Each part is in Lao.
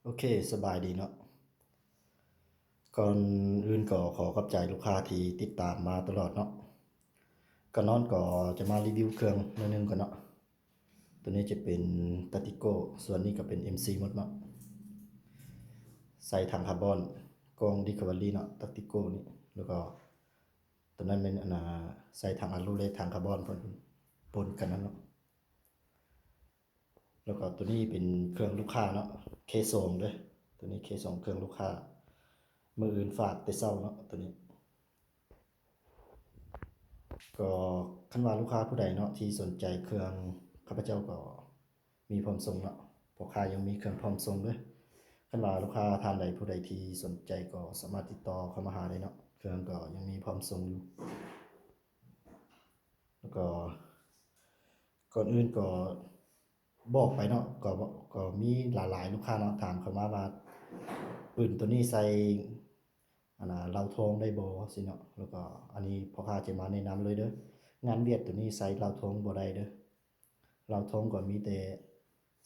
ໂອເຄ ສະບາຍດີເນາະ. ກ່ອນອື່ນກໍຂໍຂອບໃຈລູກຄ້າທີ່ຕິດຕາມມາຕະຫຼອດເນາະ. ກ່ອນອື່ນກໍຈະມາຣີວິວເຄື່ອງໜ້ອຍໜຶ່ງກ່ອນເນາະ. ໂຕນີ້ຈະເປັນ Tactico ສ່ວນນີ້ກໍເປັນ ເອັມຊີ ໝົດເນາະ. ໃສ່ຖັງຄາບອນ ກ່ອງ Recovery ເນາະ Tactico ນີ້. ແລ້ວກໍໂຕນັ້ນແມ່ນ ອັນນ່າ ໃສ່ຖັງອາລູ ແລະ ຖັງຄາບອນ ປົນກັນນັ້ນເນາະ. ແລ້ວກໍໂຕນີ້ເປັນເຄື່ອງລູກຄ້າເນາະ ເຄສອງເດີ້. ໂຕນີ້ເຄສອງເຄື່ອງລູກຄ້າ ມື້ອື່ນຝາກແຕ່ເຊົ້າເນາະ ໂຕນີ້. ກໍຄັນວ່າລູກຄ້າຜູ້ໃດເນາະທີ່ສົນໃຈເຄື່ອງ ຂ້າພະເຈົ້າກໍມີພ້ອມສົ່ງເນາະ. ພໍ່ຄ້າຍັງມີເຄື່ອງພ້ອມສົ່ງເດີ້. ຄັນວ່າລູກຄ້າທ່ານໃດຜູ້ໃດທີ່ສົນໃຈກໍສາມາດຕິດຕໍ່ເຂົ້າມາຫາໄດ້ເນາະ. ເຄື່ອງກໍຍັງມີພ້ອມສົ່ງຢູ່. ແລ້ວກໍ ກ່ອນອື່ນກໍບອກໄປເນາະ ກໍ ກໍມີຫຼາຍໆລູກຄ້າເນາະ ຖາມເຂົ້າມາວ່າ ປືນໂຕນີ້ໃສ່ ອັນນ່າ ເຫຼົ້າທອງໄດ້ບໍ່ ຊີ້ເນາະ. ແລ້ວກໍອັນນີ້ພໍ່ຄ້າຈະມາແນະນຳເລີຍເດີ້. ງານຫວຽດໂຕນີ້ໃສ່ເຫຼົ້າທອງບໍ່ໄດ້ເດີ້. ເຫຼົ້າທອງກໍມີແຕ່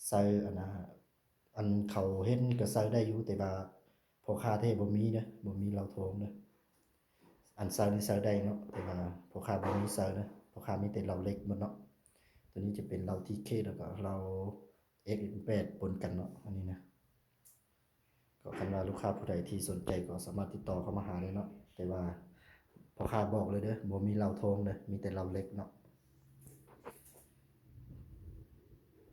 ໃສ່ ອັນນ່າ ອັນເຂົາເຮັດນີ້ກໍໃສ່ໄດ້ຢູ່ ແຕ່ວ່າພໍ່ຄ້າແທ້ບໍ່ມີເດີ້ ບໍ່ມີເຫຼົ້າທອງເດີ້. ອັນໃສ່ນີ້ໃສ່ໄດ້ເນາະ ແຕ່ວ່າພໍ່ຄ້າບໍ່ມີໃສ່ເດີ້. ພໍ່ຄ້າມີແຕ່ເຫຼົ້າເຫຼັກໝົດເນາະ. ໂຕນີ້ຈະເປັນເຫຼົ້າ ທີເຄ ແລ້ວກໍເຫຼົ້າ ເອັກແປດ ປົນກັນເນາະ ອັນນີ້ນະ. ກໍຄັນວ່າລູກຄ້າຜູ້ໃດທີ່ສົນໃຈກໍສາມາດຕິດຕໍ່ເຂົ້າມາຫາໄດ້ເນາະ. ແຕ່ວ່າພໍ່ຄ້າບອກເລີຍເດີ້ ບໍ່ມີເຫຼົ້າທອງເດີ້ ມີແຕ່ເຫຼົ້າເຫຼັກເນາະ.